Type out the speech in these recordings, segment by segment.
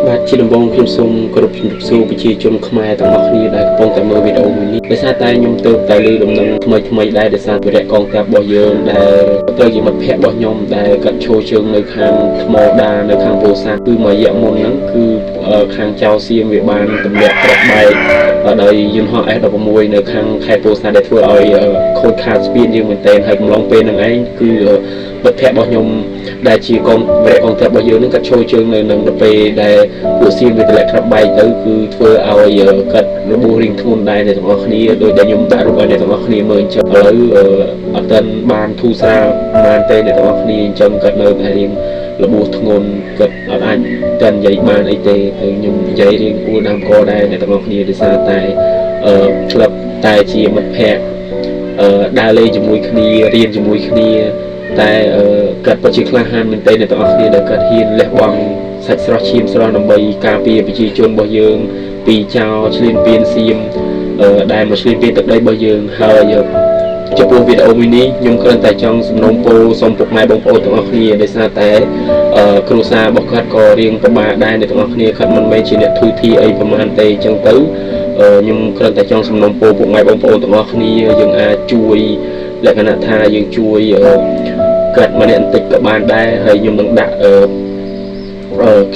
បាទជាដំបូងខ្ញុំសូមគោរពជំរាបសួរប្រជាជនខ្មែរទាំងអស់គ្នាដែលកំពុងតែមើលវីដេអូមួយនេះដោយសារតែខ្ញុំទើបតែឮដំណឹងថ្មីថ្មីដែរដោយសារវីរៈកងទ័ពរបស់យើងដែលត្រូវជាមិត្តភ័ក្តិរបស់ខ្ញុំដែលគាត់ឈរជើងនៅខាងថ្មដានៅខាងពោធិ៍សាត់គឺមួយរយៈមុនហ្នឹងគឺខាងចៅសៀមវាបានទម្លាក់គ្រាប់បែកដោយយន្តហោះ F16 នៅខាងខេត្តពោធិ៍សាត់ដែលធ្វើឲ្យខូចខាតស្ពានយើងមែនទែនហើយកំឡុងពេលហ្នឹងឯងគឺមិត្តភ័ក្តិរបស់ខ្ញុំដែលជាកងវីរៈកងទ័ពរបស់យើងហ្នឹងគាត់ឈរជើងនៅនឹងដល់ពេលដែលពួកសៀមវាទម្លាក់គ្រាប់បែកទៅគឺធ្វើឲ្យគាត់របួសរៀងធ្ងន់ដែរអ្នកទាំងអស់គ្នាដោយដែលខ្ញុំដាក់រូបឲ្យអ្នកទាំងអស់គ្នាមើលអញ្ចឹងឥឡូវអត់ទាន់បានធូរស្រាលប៉ុន្មានទេអ្នកទាំងអស់គ្នាអញ្ចឹងគាត់នៅតែរៀងរបួសធ្ងន់គាត់អត់អាចតែនិយាយបានអីទេហើយខ្ញុំនិយាយរៀងអួលដើមកដែរអ្នកទាំងអស់គ្នាដោយសារតែអឺក្លឹបតែជាមិត្តភ័ក្តិអឺដើរលេងជាមួយគ្នារៀនជាមួយគ្នាតែគាត់ពិតជាក្លាហានមែនទែនអ្នកទាំងអស់គ្នាដែលគាត់ហ៊ានលះបង់សាច់ស្រស់ឈាមស្រស់ដើម្បីការពារប្រជាជនរបស់យើងពីចោរឈ្លានពានសៀមដែលមកឈ្លានពានទឹកដីរបស់យើងហើយចំពោះវីដេអូមួយនេះខ្ញុំគ្រាន់តែចង់សំណូមពរសូមពុកម៉ែបងប្អូនទាំងអស់គ្នាដោយសារតែគ្រួសាររបស់គាត់ក៏រៀងពិបាកដែរអ្នកទាំងអស់គ្នាគាត់មិនមែនជាអ្នកធូរធារអីប្រហែលទេអញ្ចឹងទៅខ្ញុំគ្រាន់តែចង់សំណូមពរពុកម៉ែបងប្អូនទាំងអស់គ្នាយើងអាចជួយលក្ខណៈថាយើងជួយគាត់ម្នាក់បន្តិចក៏បានដែរហើយខ្ញុំនឹងដាក់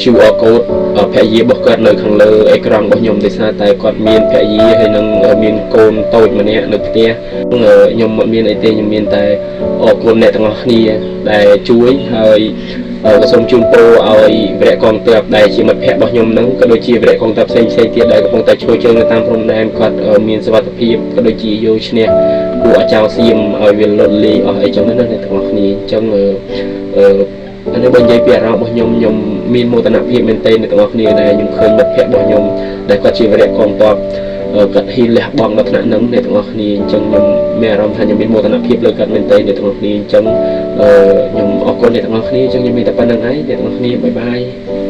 QR code ភរិយារបស់គាត់នៅខាងលើអេក្រង់របស់ខ្ញុំដោយសារតែគាត់មានភរិយាហើយនឹងមានកូនតូចម្នាក់នៅផ្ទះខ្ញុំអត់មានអីទេខ្ញុំមានតែអរគុណអ្នកទាំងអស់គ្នាដែលជួយហើយក៏សូមជូនពរឲ្យវីរៈកងទ័ពដែលជាមិត្តភ័ក្តិរបស់ខ្ញុំហ្នឹងក៏ដូចជាវីរៈកងទ័ពផ្សេងផ្សេងទៀតដែលកំពុងតែឈរជើងនៅតាមព្រំដែនគាត់មានសុវត្ថិភាពក៏ដូចជាយកឈ្នះពួកអាចោសៀមឲ្យវាលត់លាយអស់អីចឹងណាអ្នកទាំងអស់គ្នាអញ្ចឹងអឺអានេះបើនិយាយពីអារម្មណ៍របស់ខ្ញុំខ្ញុំមានមោទនភាពមែនទែនអ្នកទាំងអស់គ្នាដែលខ្ញុំឃើញមិត្តភ័ក្តិរបស់ខ្ញុំដែលគាត់ជាវីរៈកងទ័ពគាត់ហ៊ានលះបង់ដល់ថ្នាក់ហ្នឹងអ្នកទាំងអស់គ្នាអញ្ចឹងខ្ញុំមានអារម្មណ៍ថាខ្ញុំមានមោទនភាពលើគាត់មែនទែនអ្នកទាំងអស់គ្នាអញ្ចឹងខ្ញុំអរគុណអ្នកទាំងអស់គ្នាអញ្ចឹងខ្ញុំមានតែប៉ុណ្្នឹងហើយអ្នកទាំងអស់គ្នាbye bye.